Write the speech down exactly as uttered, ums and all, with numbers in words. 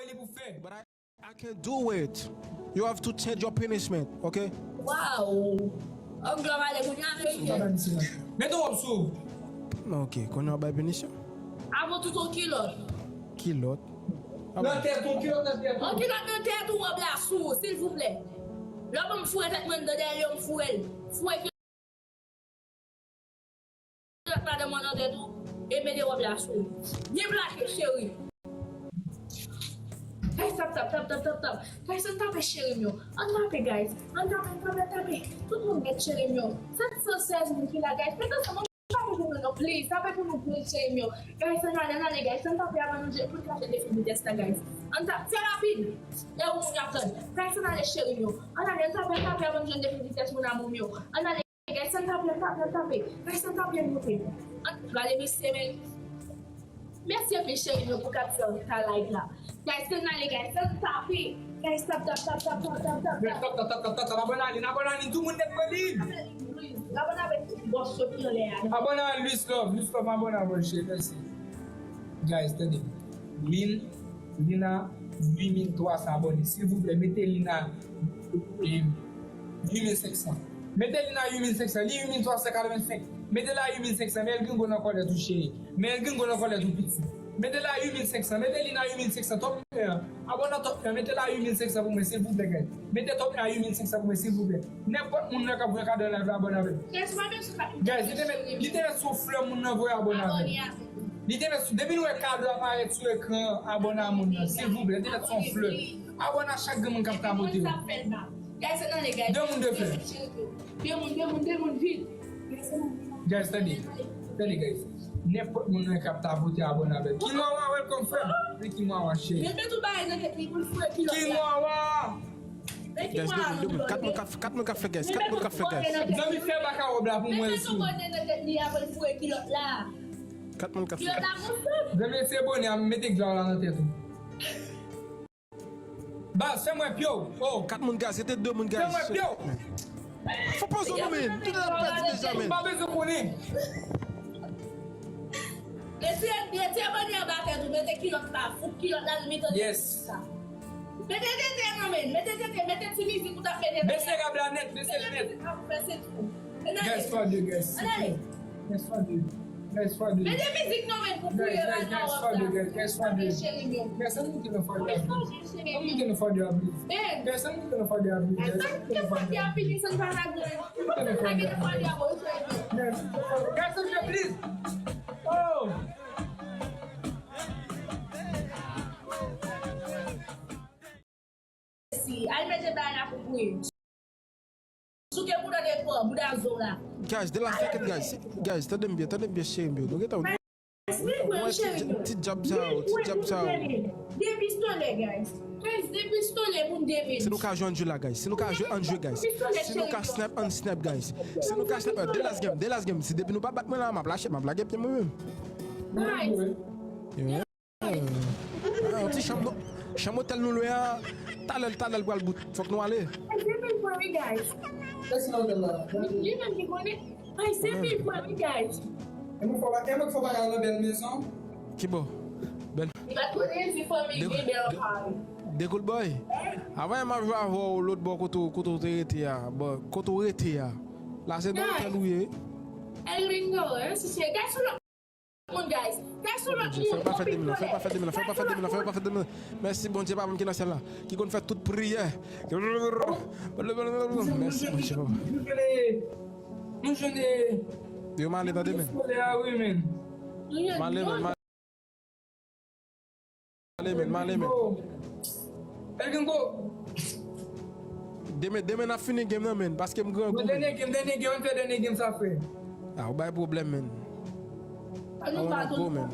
li pou fè. But I, I can do it. You have to change your punishment, okay? Wow. Anglè pale kounye a, Ameriken. Mete wòb sou. Ok, kounye a w bay pinisyon. Avan tout, yon kilòt. Kilòt? Nan tèt ou, kilòt nan tèt ou. Yon kilòt nan tèt ou, wòb la sou ou, silvouplè. Lè w ban m foure tèt mwen anndan dèyè yo, m foure l. Foure kilòt madanm mwen nan tèt ou, e mete wòb la sou ou. Byen plake, cheri. Guys, tap, tap, tap. Guys, ann tape cheri m yo. Ann tape, guys. Ann tape, ann tape, ann tape. Tout moun gèt cheri m yo. Sèt san sèz moun ki la, guys. Mete sa, mwen pa bezwen non, please. Tape pou nou, please, cheri m yo. Guys, ann ale, ann ale, guys. Ann tape avan nou je-, pou n ka jwenn defi vitès la, guys. Ann tape, fè rapid. Lè ou moun ap tann. Guys, ann ale, cheri m yo. Ann ale, ann tape, ann tape avan nou jwenn defi vitès, mon amour m yo. Ann ale. Guys, ann tape, ann tape, ann tape. Guys, ann tape, ann monte. Ann, gade mesye, men. Mèsi anpil, cheri m yo, pou kat sa, ta like la. Guys, ann ale, guys, ann tape. Guys, tap, tap, tap. Guys, tap, tap, tap, tap, tap. Abòne a Lin, abòne a Lin, tout moun nèt mwen Lin. Abòne avèk bòs yo ki anlè a. Abòne a Luis Love, Luis Love, abòne a mwen, cheri, mèsi. Guys, tande. Lin, Lina, uit mil twa san abòne. Silvouplè, mete Lina, eh, uit mil senk san. Mete Lina uit mil senk san. Li uit mil twa san katrevensenk. Mete la uit mil senk san. Men El Gringo nan kòlè tou, cheri. Men El Gringo nan kòlè tou, piti. Mete la uit mil senk san. Mete Lina uit mil senk san. Top un an. Abòne a top un an. Mete la uit mil senk san pou mwen, silvouplè, guys. Mete top un an uit mil senk san pou mwen, silvouplè. Nenpòt moun nan k ap voye kado nan live la, abòne avè m. Guys, li te mèt, li te mèt sou flè moun nan voye abòne avè m. Li te mèt sou, depi nou wè kado a parèt sou ekran, abòne a moun nan, silvouplè, li te mèt sou flè. Abòne a chak granmoun k ap tapote yo. De moun de fè. De moun, de moun, de moun, vit. Guys, tande. Tande, guys. Nenpòt moun nan k ap tapote, abòne avè m. Kimwawa, welcome, frè m. Men Kimwawa, cheri. Kimwawa! Guys, de moun, de moun. Kat moun k ap, kat moun k ap fè, guys. Kat moun k ap fè, guys. Zanmi, fè baka wòb la pou mwen sou. Kat moun k ap fè, guys. Zanmi, se bonè a, mete glwa la nan tèt ou. Baz, fè mwen pye w. Oh. Kat moun, guys, se te de moun, guys. Fè mwen pye w. Fò poze w non, men. Tout ap pèdi deja, men. M pa bezwen konnen. Retire, retire bonè anba tèt ou, mete kilòt la, fout kilòt la nan mitan tèt ou sa. Mete tete non, men, mete tete, mete ti mizik ou t ap mete. Bese rab la nèt, bese l nèt. Mete mizik la pou fè se tou. Guys, fò de, guys. Ann ale. Guys, fò de. Guys, fò de. Mete mizik non, men, pou kouye baka wòb la. Guys, fò de, guys, fò de. Cheri m yo. Guys, ann moute nan fò de a, please. Ann moute nan fò de a, please. Guys, ann moute nan fò de a, please. Guys, ann moute nan fò de a, please. Guys, ann moute nan fò de a. Guys, ann moute, please. Oh! Si, al mete bagay la pou bouyi. Souke bouda de pò, bouda zo la. Guys, de la fèkèt, guys. Guys, tande m byen, tande m byen, cheri m yo. Nou gentan wè ti, ti djab sa yo, ti djab sa yo. De pistolè, guys. Guys, de pistolè pou n de men. Si nou ka jwe an jwe la, guys. Si nou ka jwe an jwe, guys. Si nou ka snap, an snap, guys. Si nou ka snap, de last game, de last game. Si depi nou pa bat mwen la, m ap lache, m ap lage pye mwen menm. Guys. Yeah. Ah, yon ti chanm nou, chanm otèl nou lwe a, talè l, talè l pral bout. Fòk nou ale. Li menm ki konnen. Ay, se pi pwen wi, guys. E mwen fò, e mwen fò bagay nan bèl mezon. Ki bò? Bèl. Li pa t konnen si fanmi gen bèl kay. Dekoul boy. Avan m ap jwe avè w lòt bò kote w, kote w te rete a. Bò, kote w rete a. La se nan otèl ou ye. El Ringo, hein, si se guys, moun, guys. Guys, sou lòt moun. Fè pa fè de mil an, fè pa fè de mil an, fè pa fè de mil an, fè pa fè de mil an. Mèsi Bondye, Papa m ki nan syèl la, ki konn fè tout priyè. Mèsi Bondye, Papa. Nou jwenn, nou jwenn. Yo, m ale, tande, men. M ale, men, m ale. M ale, men, m ale, men. El Gringo. Demen, demen n ap fini game nan, men, paske m grangou, men. Dènye game, dènye game, ann fè dènye game sa, frè. Ah, ou bay pwoblèm, men. I wanna go, men.